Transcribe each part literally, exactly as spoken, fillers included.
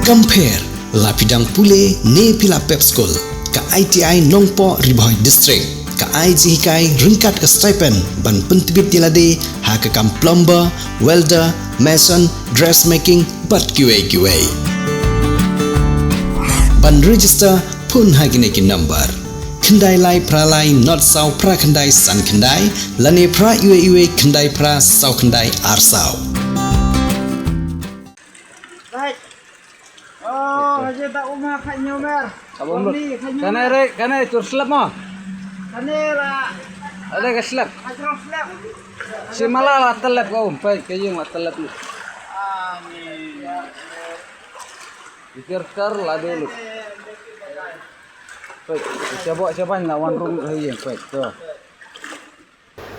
Kam pher, la phi dang pule ne phi la pep skul, ka I T I Nongpoh Ri Bhoi District ka ai jinghikai ryngkat ka stipend ban pyntbit ïa lade ha ka kam plumber, welder, mason, dressmaking bad kiwei kiwei. Ban register, phone ha kine ki number: khyndai lai phra lai nod saw phra khyndai san khyndai lane phra iwei iwei khyndai phra saw khyndai ar saw. Oh, raja tak umah kat nyomer. Kane re, kane tur slap mo. Kane la. Ada ka slap. Kacrong slap. Si mala la telep ka um, pai ka yung la telep lu. Amin. Ikir kar la dulu. Pai, siapa siapa nak wan rung hai yang pai. Tu.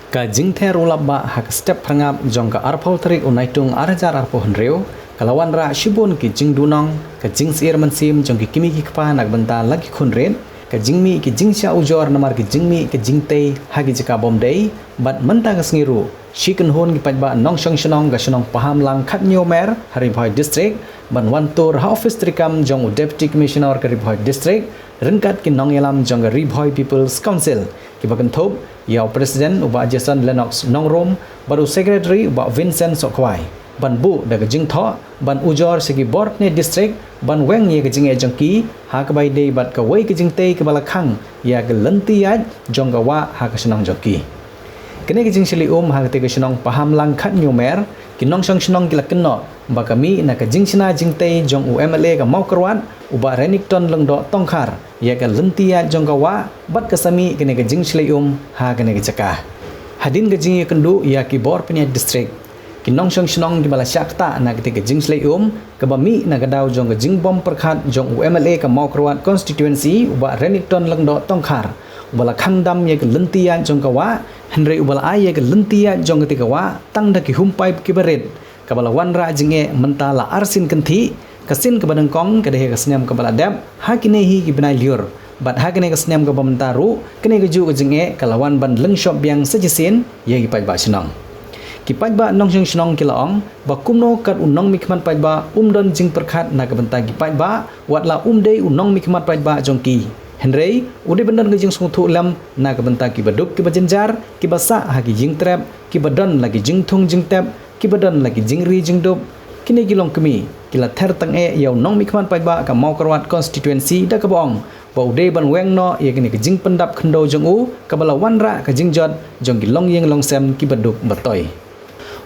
Ka jingther u lap bah ha ka step phrangap jong ka arphew tarik u Naitung ar hajar arphew hynriew ka la wanrah shibun ki jingdunong, ka jingsyier mynsiem jong ki kmie ki kpa na ka bynta la ki khun rit, ka jingmih ki jingshah ujor namar ki jingmih ki jingtei ha ki jaka bym dei, bad mynta ka sngi ruh shi kynhun ki paidbah nongshong shnong ka shnong Pahamlang Khathynñiewmer ha Ri Bhoi District ban wan tur ha office treikam jong u Deputy Commissioner ka Ri Bhoi District ryngkat ki nongïalam jong ka Ri Bhoi People's Council, kiba kynthup ïa u President u Bah Jason Lennox Nongrum bad u Secretary u Bah Vincent Sohkhwai, ban buh da ka jingthoh ban ujor sha ki bor ne district ban weng ïa ka jingeh jong ki ha kaba ïadei bad kawei ka jingtei kaba la khang ïa ka lynti ïaid jong ka wah ha ka shnong jong ki. Kane ka jingshylli um ha katei ka shnong Pahamlang Khathynñiewmer, ki nongshong shnong ki la kynnoh ba ka mih na ka jingshna jingtei jong u M L A ka Mawkyrwat u Bah Renikton Lyngdoh Tongkhar ïa ka lynti ïaid jong ka wah bad ka sa mih kane ka jingshylli um ha kane ka jaka. Hadien ka jingïakynduh ïa ki bor pynïaid district, ki nongshong shnong kiba la shah ktah na katei ka jingshylli um kaba mih na ka daw jong ka jingbym pyrkhat jong u M L A ka Mawkyrwat constituency u Bah Renikton Lyngdoh Tongkhar, uba la khang dam ïa ka lynti ïaid jong ka wah, hynrei uba la ai ïa ka lynti ïaid jong katei ka wah tang da ki hum paip kiba rit, kaba la wanrah jingeh mynta la arsien kynthih. Ka sien kaba nyngkong ka dei ha ka snem kaba la dep, ha kine hi ki bnai lyiur, bad ha kane ka snem kaba mynta ruh kane kajuh ka jingeh ka la wan ban lyngshop biang sa shisien ïa ki paidbah shnong. Ki paidbah nongshong shnong ki la ong ba kumno kat u nongmihkhmat paidbah um don jingpyrkhat na ka bynta ki paidbah, wat la um dei u nongmihkhmat paidbah jong ki, hynrei u dei ban don ka jingsngewthuh lem na ka bynta kiba duk kiba jynjar, kiba sah ha ki ïing trep, kiba don la ki jingthung jingtep, kiba don la ki jingri jingdup. Kine ki longkmie ki la ther tang eh ïa u nongmihkhmat paidbah ka Mawkyrwat constituency da kaba ong ba u dei ban weng noh ïa kane ka jingpyndap khyndew jong u kaba la wanrah ka jingjot jong ki longïing longsem kiba duk ba toi.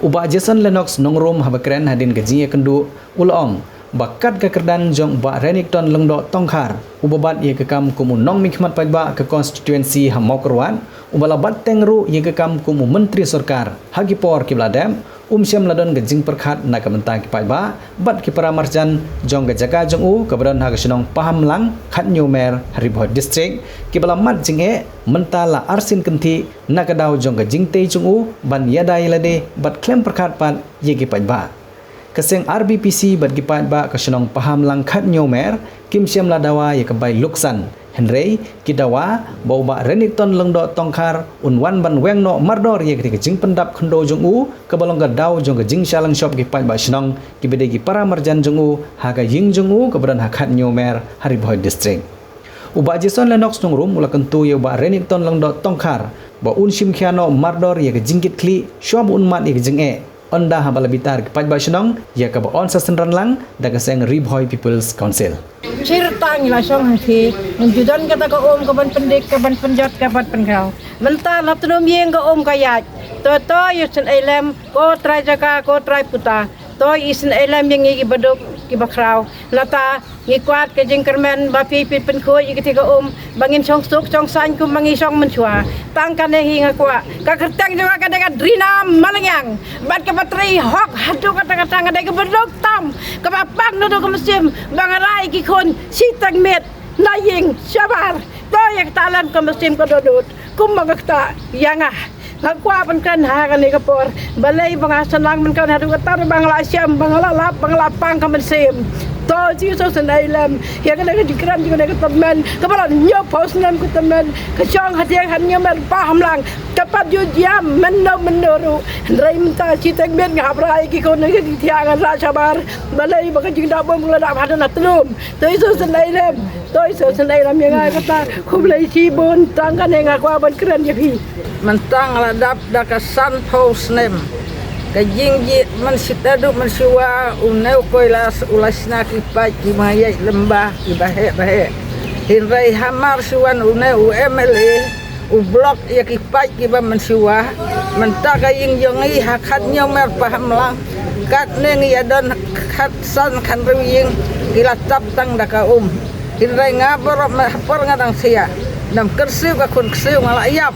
U Bah Jason Lennox Nongrum haba kren hadien ka jingïakynduh u la ong ba kat ka kyrdan jong u Bah Renikton Lyngdoh Tongkhar uba bat ïa ka kam kum u nongmihkhmat paidbah ka constituency ha Mawkyrwat, uba la bat teng ruh ïa ka kam kum u myntri sorkar ha ki por kiba la dep, um shym la don ka jingpyrkhat na ka bynta ki paidbah bad ki para marjan jong ka jaka jong u kaba don ha ka shnong Pahamlang Khathynñiewmer ha Ri Bhoi District, kiba la mad jingeh mynta la arsien kynthih na ka daw jong ka jingtei jong u ban ïada ïa lade bad khlem pyrkhat pat ïa ki paidbah. Ka seng R B P C bad ki paidbah ka shnong Pahamlang Khathynñiewmer kim shym la dawa ïa ka bai luksan, hynrei ki dawa ba u Bah Renikton Lyngdoh Tongkhar un wan ban weng noh mardor ïa katei ka jingpyndap khyndew jong u kaba long ka daw jong ka jingshah lyngshop ki paidbah shnong kiba dei ki para marjan jong u ha ka ïing jong u kaba don ha Khathynñiewmer ha Ri Bhoi District. U Bah Jason Lennox Nongrum u la kyntu ïa u Bah Renikton Lyngdoh Tongkhar ba un shim khia noh mardor ïa ka jingkitkhlieh shuwa ba un mad ïa ka jingeh, ynda haba la bitar ki paidbah shnong ïa kaba yn sa synran lang da ka seng Ri Bhoi People's Council. Shirta ngi la shong hangne, ngim ju don kata ka um ka ban pyndik, ka ban pynjot, ka ban pynkhraw. Mynta la tnum ïing ka um ka ïaid. To to ïa sngewsih lem, ko trai jaka, ko trai puta. To ïa sngewsih lem ïa ngi kiba duk kiba khraw. Nangta ngi kwah ka jingkyrmen ba phi phi pynkhuid ïa kata ka um ba ngin shong suk shong saiñ kum ba ngi shong mynshuwa. Tang kane hi nga kwah. Ka kyrteng jong nga ka dei ka Drina Malngiang. Bad kaba trei hok haduh katta katta ka dei kaba duk tam, kaba pang naduh ka mynsiem ba nga rai ki khun shi teng miet na ïing shabar. To ïa kata lem ka mynsiem ka dohnud. Kumba nga ktah ïa nga, nga kwah ban kren ha kane ka por. Balei ba nga sngewlang ban kren haduh katta ba nga la shem, ba nga la lap, ba nga la pang ka mynsiem. To, jingsngewsynei lem ïa kane ka jingkren jong kane ka tymmen kaba la hynñiewphew snem ka tymmen, ka shong ha thiang ha Hynñiewmer Pahamlang. Ka pat ju jia mynno mynno ruh. Hynrei mynta shiteng miet nga hap rai ki khun ki thiang ngan rah shabar. Balei ba ka jingdap bom ka la dap haduh na tlum. To, jingsngewsynei lem. To, jingsngewsynei lem ïa nga kata. Khublei shibun, tang kane nga kwah ban kren ïa phi. Mynta nga la dap da ka sanphew snem. Ka jingjied mynshuwa, mynshuwa, une u Kailash u la shna ki paip kiba ïaid lyngba kiba heh ba heh. Hynrei hamar shuwa une u M L A u block ïa ki paip kiba mynshuwa. Mynta ka ïing jong ngi ha Khadhynñiewmer Pahamlang, katne ngi ïa don khatsan khathynriew ïing, ki la tap tang da ka um. Hynrei nga baroh ma ha por nga dang sia, nam kyrsiew ka khun kyrsiew nga la ïap.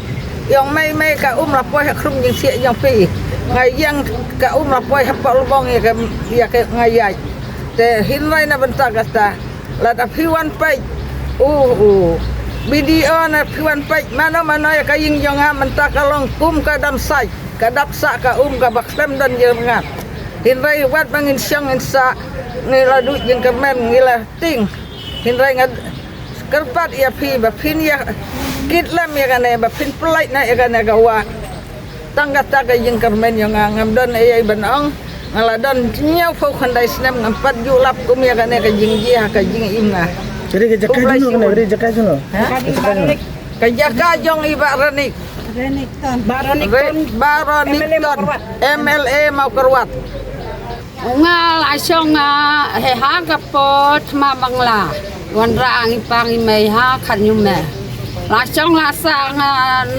Ïong mei mei ka um la poi ha khrum jingsieh jong phi. Nga ïeng ka um la poi ha Pah Lbong ïa ka, ïa ka nga ïaid. Te hynrei na bynta kata, lada phi wan peit, u, u B D O, na phi wan peit mano mano ïa ka ïing jong nga, mynta ka long kum ka dam sait, ka dap sah ka um kaba khlem don jingïarap. Hynrei wat ba ngin shong ngin sah, ngi la duh jingkyrmen, ngi la tieng. Hynrei nga kyrpad ïa phi ba phin ïa kit lem ïa kane, ba phin pynlait noh ïa kane ka wah. Tang kata ka jingkyrmen jong nga, ngam don ei ei ban ong. Nga la don hynñiewphew khyndai snem, ngam pat ju lap kum ïa kane ka jingjia ha ka jingim nga. Ka dei ka jaka jong no, ka dei ka jaka jong no? Ha? Ka jaka jong i Bah Ranik. Ranik Ton. Bah Ranik Ton. Bah Ranik Ton, M L A Mawkyrwat. Nga la shong, ah, ha ka por thma Bangla. Wanrah ngi pa ngi mei ha Khadhynñiewmer. La shong la sah nga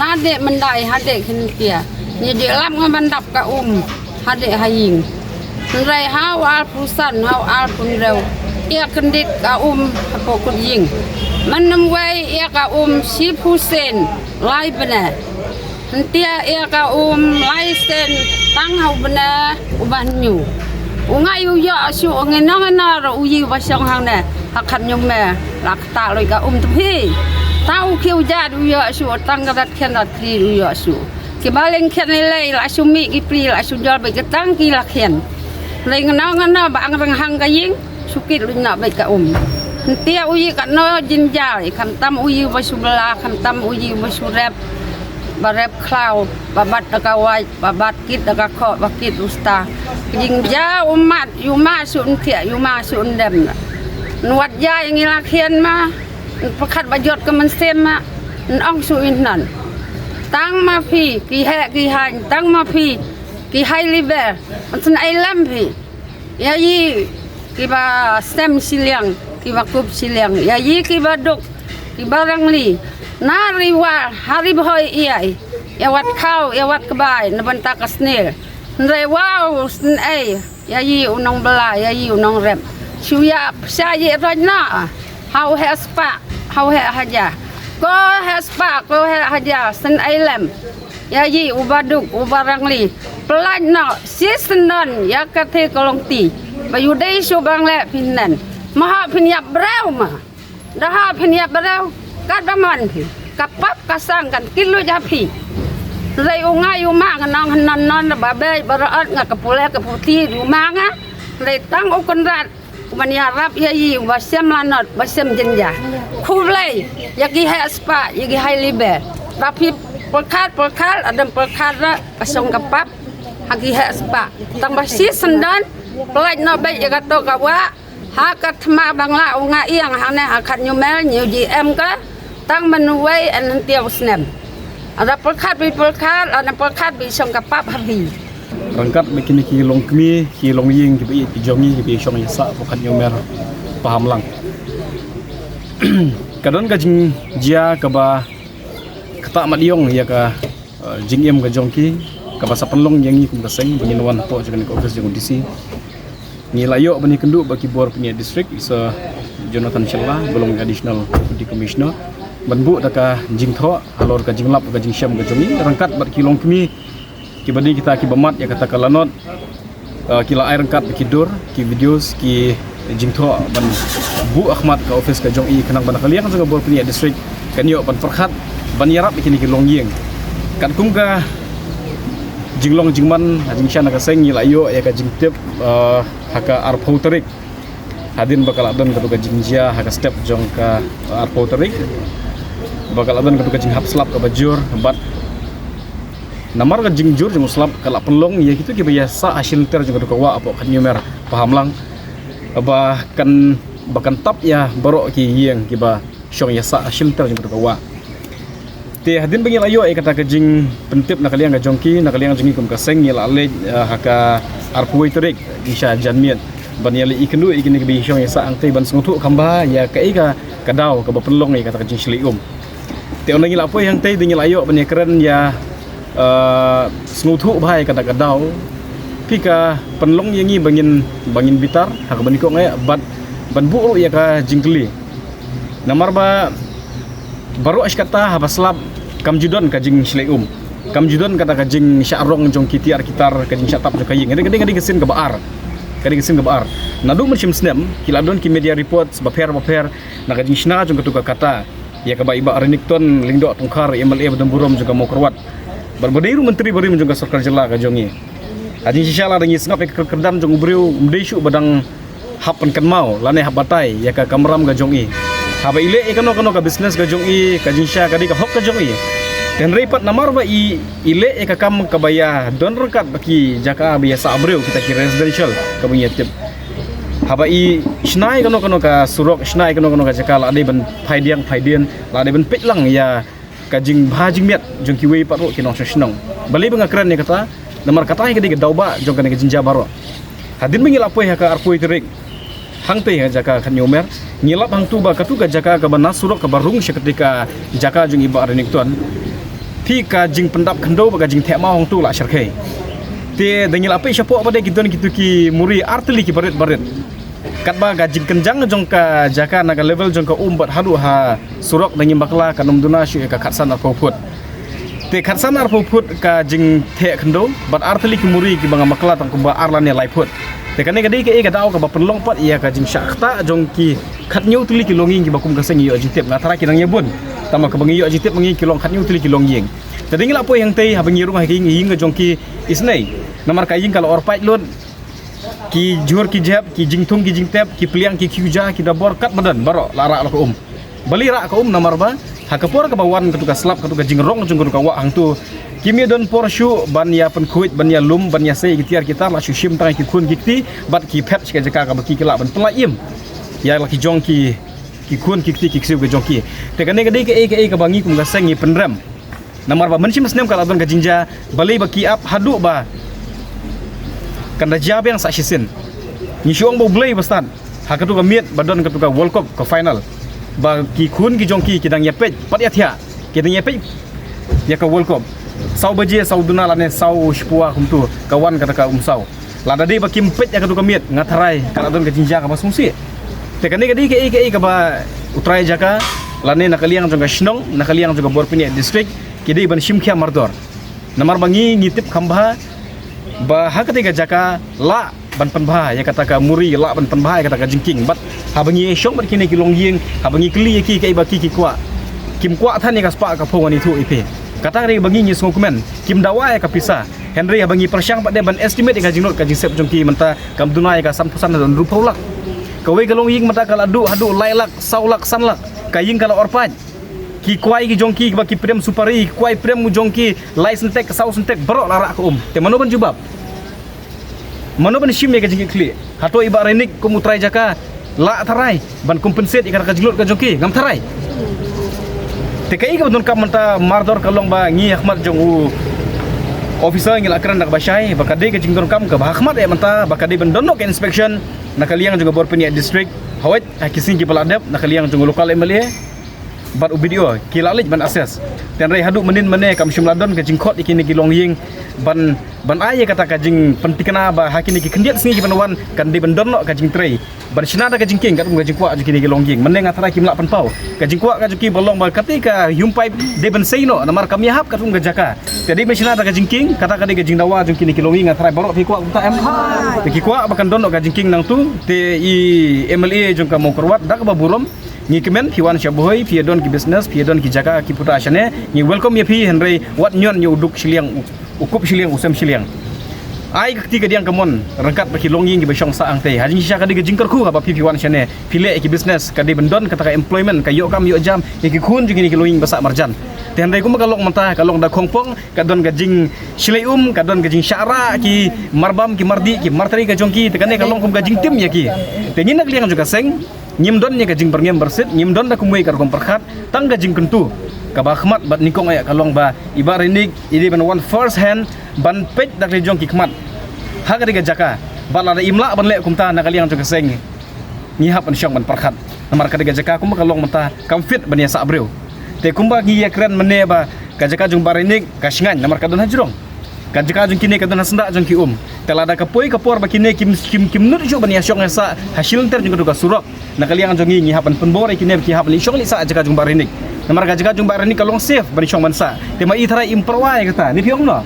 nadei myndai hadei khyndiat. Ngi ju lap nga ban dap ka um hadei ha ïing. Hynrei ha u arphew san, ha u arphew hynriew, ïa kyndit ka um hapoh kut ïing. Mynnym wei ïa ka um shiphew sien lai bnai. Hynrei ïa ka um lai sien tang ha u bnai uba hynñiew. U nga ïoh shuh, ngi nong ngi nor u ïing ba shong hangne ha Khadhynñiewmer, la ktah loi ka um tu hi. Tang u khiew jat u ïoh shuh, tang ka dat khian dat khri u ïoh shuh. Kiba leng khian lei lei la shu mih ki pri, la shu jol beit ka tang ki la khian. Lei ngi nong ngi nor ba ang rang hang ka ïing. Shu kit luid noh beit ka um. Hynrei u ïing katno jynjar, khamtam u ïing ba shu bylla, khamtam u ïing ba shu rep, ba rep khlaw, ba bat da ka wait, ba bat kit da ka khoh, ba kit u sta. Jynjar u mat, ïoh ma shu nthiah, ïoh ma shu ndem. Nwat ja ïa ngi la khian ma, pyrkhat ba jot ka mynsiem ma, nong shu ïn nan. Tang ma phi, ki heh ki haiñ, tang ma phi, ki hai liber, sngewsynei lem phi. Ïa i kiba stem shiliang, kiba kup shiliang. Ïa i kiba duk, kiba rangli. Na ri war, ha ri bhoi ïa i. Ïa wat khaw, ïa wat kbai, na bynta ka snier. Hynrei wow, sngewsynei. Ïa i u nongbylla, ïa i u nongrep. Shu ïa pisa i roi na. Ha u heh spah, ha u heh hajar. Ko heh spah, ko heh hajar, sngewsynei lem. Ïa i uba duk, uba rangli. Pynlait noh, shi syndon, ïa ka thei ka longti. Ba ïoh dei shu bang leh phin nen. Ma ha phin ïap briew ma. Da ha phin ïap briew. Kat ba mon phi. Ka pap ka sang kan kit luid ha phi. Lei u nga ïoh ma nga nong hynnon non ba bei ba rot nga ka pule ka puti ïoh ma nga. Lei tang u Kynrad. Uban ïarap ïa i uba shem lanot, ba shem jynjar. Khublei ïa ki heh spah, ïa ki hai liber. Ba phi pyrkhat, pyrkhat, adam pyrkhat ra, ka shong ka pap ha ki heh spah. Tang ba shi syndon, pynlait noh beit ïa kato ka wah. Ha ka thma Bangla u nga ïeng hangne ha Khadhynñiewmer, ñiew ji em ka. Tang mynwei en hynriew snem. Lada pyrkhat beit pyrkhat, lada pyrkhat beit shong ka pap ha phi. Ryngkat bad kine ki longkmie, ki longïing kiba ïeit ki jong ngi kiba ïashong ïasah hapoh Khadhynñiewmer Pahamlang. Ka don ka jingjia kaba ktah mat ïong ïa ka, eh, jingim ka jong ki, kaba sa pynlong ïa ngi kum ka seng ba ngin wan hapoh jong kane ka office jong u D C. Ngi la ïoh ban ïakynduh bad ki bor pynïaid district, i Sir Jonathan Shylla, ba long Additional Deputy Commissioner, ban buh da ka jingthoh halor ka jinglap ka jingshem ka jong ngi, ryngkat bad ki longkmie kiba dei kita kiba mad ïa kata ka lanot, eh, ki la ai ryngkat bad ki dur, ki videos, ki jingthoh ban buh ha khmat ka office ka jong i, khnang ba na ka liang jong ka bor pynïaid district kan ïoh ban pyrkhat ban ïarap ïa kine ki longïing. Katkum ka jinglong jingman ha jingshisha na ka seng ngi la ïoh ïa ka jingtip, eh, ha ka arphew tarik Hadien ba ka la don katu ka jingjia ha ka step jong ka arphew tarik, ba ka la don katu ka jinghap slap kaba jur, bad namar ka jingjur jong u slap ka la pynlong ïa kito kiba ïasah ha shilynter jong katu ka wah hapoh Khathniewmer Pahamlang, ba kan, ba kan tap ïa baroh ki ïing kiba shong ïasah ha shilynter jong katu ka wah. Te hadien ba ngi la ïoh ïa kata ka jingpyntip na ka liang ka jong ki, na ka liang jong ngi kum ka seng ngi la leit, eh, ha ka arphew tarik, ngi shah jan miet ban ïaleit ïakynduh ïa kine kiba shong ïasah hangtei ban sngewthuh kham bha ïa kaei ka, ka daw kaba pynlong ïa kata ka jingshlei um. Te ynda ngi la poi hangtei te ngi la ïoh ban ïakren ïa, eh, sngewthuh bha ïa kata ka daw. Phi ka pynlong ïa ngi ba ngin, ba ngin bitar ha kaba nyngkong eh, bad ban buh ruh ïa ka jingkylli. Namar ba baroh shi katta haba slap kam ju don ka jingshlei um, kam ju don kata ka jingshah rong jong ki tiar ki tar, ka jingshah tap jong ka ïing. Ka dei, ka dei, ka dei ka sien kaba ar. Ka dei ka sien kaba ar. Naduh mynshem snem ki la don ki media reports bapher bapher na ka jingshna jong katu ka katta ïa kaba i Bah Renikton Lyngdoh Tongkhar, MLA badonburom jong ka Mawkyrwat, bad ba dei ruh Myntri barim jong ka sorkar jylla ka jong ngi. Ha jingshisha lada ngi sngap ïa ka kyrdan jong u briew, ym dei shuh ba dang hap pynkynmaw lane hap batai ïa ka kamram ka jong i. Haba i leh ïa kano kano ka business ka jong i, ka jingshisha ka dei ka hok ka jong i. Hynrei pat namar ba i, i leh ïa ka kam kaba ïadon ryngkat bad ki jaka ba ïasah briew, kita ki residential kaba ngi ïa tip. Haba i shna ïa kano kano ka surok, shna ïa kano kano ka jaka, la dei ban phai diang phai dien, la dei ban peit lang ïa ka jingbha jingmiat jong kiwei pat ruh ki nongshong shnong. Balei ba nga kren ïa kata? Namar kata hi ka dei ka daw ba jong kane ka jingjia baroh. Hadien ba ngi la poi ha ka arphew tarik hangtei ha jaka Khathniewmer, ngi lap hangtu ba katu ka jaka kaba na surok kaba rung sha katei ka jaka jong i Bah Renikton, phi ka jingpyndap khyndew bad ka jingtheh maw hangtu la shyrkhei. Te da ngi la peit shapoh ba dei ki don kitu ki muri artylli kiba rit ba rit. Katba ka jingkynjang jong ka jaka na ka level jong ka um bad haduh ha surok da ngim bakla kan ym duna shuh ïa ka khatsan arphew phut. Te khatsan arphew phut ka jingtheh khyndew bad artylli ki muri kiba ngam bakla tang kumba ar lane lai phut. Te kane ka dei kaei ka daw kaba pynlong pat ïa ka jingshah ktah jong ki khathynñiew tylli ki longïing kiba kum ka seng ngi ïoh jingtip. Nga tharai ki nang ïa bun, tang ba kaba ngi ïoh jingtip ma ngi ki long khathynñiew tylli ki longïing. Te da ngi la poi hangtei haba ngi rung ha ka ïing, ïing ka jong ki isynei. Namar ka ïing ka la or paid lut, ki jhur ki jhep, ki jingthung ki jingtep, ki pliang ki khuja, ki dabor, katba don baroh la rah la ka um. Balei rah ka um? Namar ba ha ka por kaba wan katu ka slap, katu ka jingrong jong katu ka wah hangtu, kim ïa don por shuh ban ïa pynkhuid, ban ïa lum, ban ïa sei ki tiar ki tar, la shu shim tang ki khun ki kti bad ki phet sha ka jaka kaba ki, ki lah ban pynlait im ïa la ki jong ki, ki khun ki kti ki ksiew ka jong ki. Te kane ka dei kaei kaei kaba ngi kum ka seng ngi pynrem. Namar ba mynshem snem ka la don ka jingjia, balei ba ki ap haduh ba kan da jia biang sa shisien. Ngi shu ong ba U Blei ba stad ha katu ka miet ba don katu ka World Cup ka final, ba ki khun ki jong ki ki dang ïa peit pat ïa thiah, ki dang ïa peit ïa ka World Cup. Saw baje, saw duna lane saw shiphew kumtu ka wan kata ka umsaw. Lada dei ba kim peit ïa katu ka miet, nga tharai ka la don ka jingjia kaba sngewsih. Te kane ka dei kaei kaei kaba u trai jaka lane na ka liang jong ka shnong, na ka liang jong ka bor pynïaid district, ki dei ban shim khia mardor. Namar ba ngi, ngi tip kham bha ba ha katei ka jaka lah ban pynbha ïa kata ka muri, lah ban pynbha ïa kata ka jingkieng. Bad haba ngi shong bad kine ki longïing, haba ngi kylli ïa ki kaei ba ki, ki kwah, kim kwah than ïa ka spah ka phew ngan ïathuh ïa phi. Kata ka dei ba ngi, ngi sngewkmen, kim dawa ïa ka pisa. Hynrei haba ngi pyrshang pat de ban estimate ïa ka jinglut ka jingsep jong ki, mynta kam duna ïa ka sanphew san haduh hynriewphew lak. Kawei ka longïing mynta ka la duh haduh lai lak, saw lak, san lak. Ka ïing ka la or paid. Ki kwai ki jong ki ba ki prem supari, ki kwai prem jong ki lai syntek, saw syntek, baroh la rah ka um. Te mano ban jubab? Mano ban shim ïa ka jingkitkhlieh? Hato i Bah Renik kum u trai jaka lah tharai ban compensate ïa kata ka jinglut ka jong ki? Ngam tharai. Te kaei kaba donkam mynta, mardor ka long ba ngi ha khmat jong u officer ngi la kren da kaba shai ba ka dei ka jingdonkam kaba ha khmat eh mynta ba ka dei ban don noh ka inspection na ka liang jong ka bor pynïaid district. Hawei ha ki sngi kiba la dep na ka liang jong u local M L A bad u B D O ki la leit ban assess. Te hynrei haduh mynnin mynne kam shym la don ka jingkhot ïa kine ki longïing ban, ban ai ïa kata ka jingpyntikna ba ha kine ki khyndiat sngi kiban wan kan dei ban don noh ka jingtrei ban shna da ka jingkieng katkum ka jingkwah jong kine ki longïing. Mynne nga tharai kim lah pynpaw. Ka jingkwah ka jong ki ba long ba katei ka home pipe dei ban sei noh namar kam ïahap katkum ka jaka. Te dei ban shna da ka jingkieng, kata ka dei ka jingdawa jong kine ki longïing, nga tharai baroh phi kwah kumta em? Te ki kwah ba kan don noh ka jingkieng nangtu. Te i M L A jong ka Mawkyrwat da kaba burom ngi kmen, phi wan sha Bhoi, phi ïa don ki business, phi ïa don ki jaka, ki puta shane, ngi welcome ïa phi, hynrei wat ñion ïa u duk shiliang, u, u kup shiliang, u sem shiliang. Ai ka kti ka diang ka mon ryngkat bad ki longïing kiba shong sah hangtei. Ha jingshisha ka dei ka jingkyrkhu haba phi phi wan shane, phi leh ïa ki business, ka dei ban don kata ka employment, ka ïoh kam ïoh jam ïa ki khun jong kine ki longïing ba sah marjan. Te hynrei kumba ka long mynta, ka long da khongpong, ka don ka jingshlei um, ka don ka jingshah rah ki marbam, ki mardih, ki martrei ka jong ki, te kane ka long kum ka jingtim ïa ki. Te ngi na ka liang jong ka seng, ngim don ïa ka jingbyrngem byrsit, ngim don da kumwei ka rukom pyrkhat, tang ka jingkyntu kaba khmat bad nyngkong ïa ka long ba i Bah Reinik i dei ban wan first hand ban peit da ka liang jong ki khmat ha ka dei ka jaka. Bad lada im lah ban leh kumta na ka liang jong ka seng, ngi hap ban shong ban pyrkhat. Namar ka dei ka jaka kumba ka long mynta kam fit ban ïa sah briew. Te kumba ngi ïa kren mynne ba ka jaka jong Bah Reinik ka shngain namar ka don ha jrong, ka jaka jong kine ka don ha syndah jong ki um. Te lada ka poi ka por ba kine kim kim kim nud shuh ban ïa shong ïa sah ha shilynter jong ka tu ka surok, na ka liang jong ngi ngi hap ban pynbor ïa kine ba ki hap ban ïa shong ïa sah jaka jong Bah Reinik. Namar ka jaka jong Bah Reinik ka long safe ban ïa shong ban sah. Te ma i tharai im pyrwa ïa kata, ne phi ong no?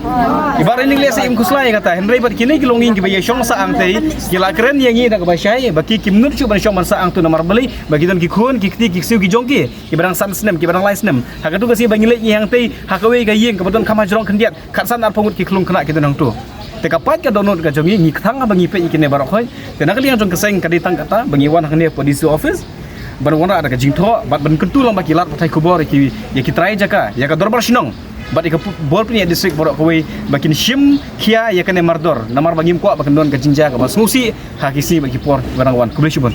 I Bah Reinik leh sa im khuslai ïa kata. Hynrei bad kine ki longïing kiba ïa shong sah hangtei, ki la kren ïa ngi da kaba shai ba ki kim nud shuh ban shong ban sah hangtu namar balei, ba ki don ki khun ki kti ki ksiew ki jong ki kiba dang san snem, kiba dang lai snem. Ha katu ka sngi ba ngi leit ngi hangtei ha kawei ka ïing kaba don kham ha jrong khyndiat, khatsan arphew ngut ki khlung khynnah ki don hangtu. Te ka pait ka dohnud ka jong ngi, ngi kthang ba ngi peit ïa kine baroh khoit. Te na ka liang jong ka seng ka dei tang kata ba ngi wan hangne hapoh D C office ban wanrah da ka jingthoh bad ban kyntu lang bad ki lad pathai khubor ïa ki, ïa ki trai jaka, ïa ka dorbar shnong bad ïa ka pu-, bor pynïaid district baroh kawei ba kin shim khia ïa kane mardor. Namar ba ngim kwah ba kan don ka jingjia kaba sngewsih ha ki sngi bad ki por ba dang wan. Khublei shibun.